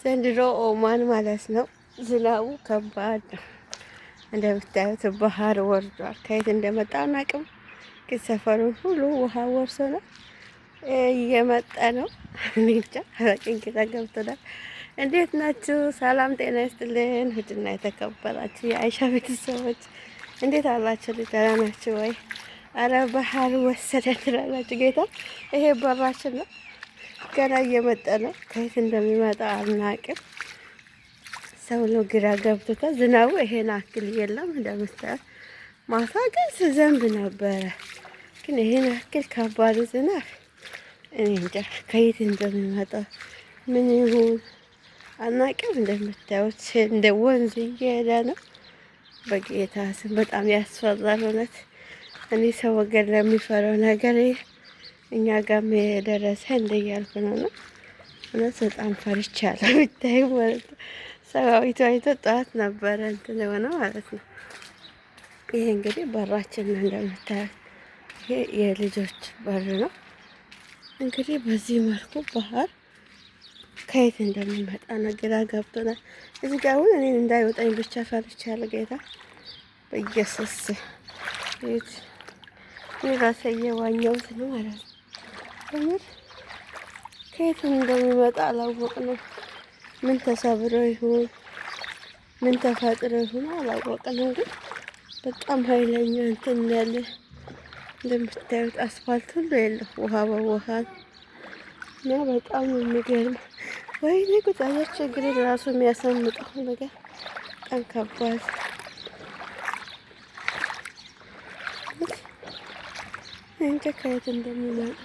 ዘንድሮ ኦማን ማለት ነው ዝናቡ ከባድ ነው። እንደምታዩት ባህር ወርዷል። ከየት እንደመጣ አናውቅም፣ ግን ሰፈሩን ሁሉ ውሃ ወርሶ ነው እየመጣ ነው። እኔ እንጃ አላውቅም፣ ግራ ገብቶናል። እንዴት ናችሁ? ሰላም ጤና ይስጥልን። ውድና የተከበራችሁ የአይሻ ቤተሰቦች እንዴት አላችሁ? ደህና ናችሁ ወይ? አረ ባህር ወሰደ ትላላችሁ። ጌታ ይሄ በራችን ነው። ገና እየመጣ ነው። ከየት እንደሚመጣ አናውቅም። ሰው ነው ግራ ገብቶታል። ዝናቡ ይሄን አክል የለም እንደምታዩት። ማታ ግን ስዘንብ ነበረ፣ ግን ይሄን አክል ከባድ ዝናብ እኔ እንጃ ከየት እንደሚመጣ ምን ይሁን አናውቅም። እንደምታዩት እንደ ወንዝ እየሄደ ነው። በጌታ ስም በጣም ያስፈራል። እውነት እኔ ሰው ወገን ለሚፈራው ነገር እኛ ጋርም የደረሰ እንደ እያልኩ ነው ነው እውነት በጣም ፈርቻለሁ። ብታይ ማለት ነው ሰራዊቱ አይቶ ጠዋት ነበረ እንትን የሆነ ማለት ነው። ይሄ እንግዲህ በራችን ነው እንደምታዩት፣ ይሄ የልጆች በር ነው። እንግዲህ በዚህ መልኩ ባህር ከየት እንደሚመጣ ነው ግራ ገብቶናል። እዚህ ጋር አሁን እኔን እንዳይወጣኝ ብቻ ፈርቻለሁ። ጌታ በኢየሱስ ቤት እኔ ራሴ እየዋኘሁት ነው ማለት ነው። ከምር ከየት እንደሚመጣ አላወቅንም። ምን ተሰብሮ ይሁን ምን ተፈጥሮ ይሁን አላወቅንም፣ ግን በጣም ኃይለኛ እንትን ያለ እንደምታዩት አስፋልት ሁሉ የለው ውሃ በውሃ እና በጣም ነው የሚገርም። ወይኔ ጉዳያቸው እግሬ ራሱ የሚያሰምጠው ነገር በጣም ከባድ። እንጃ ከየት እንደሚመጣ።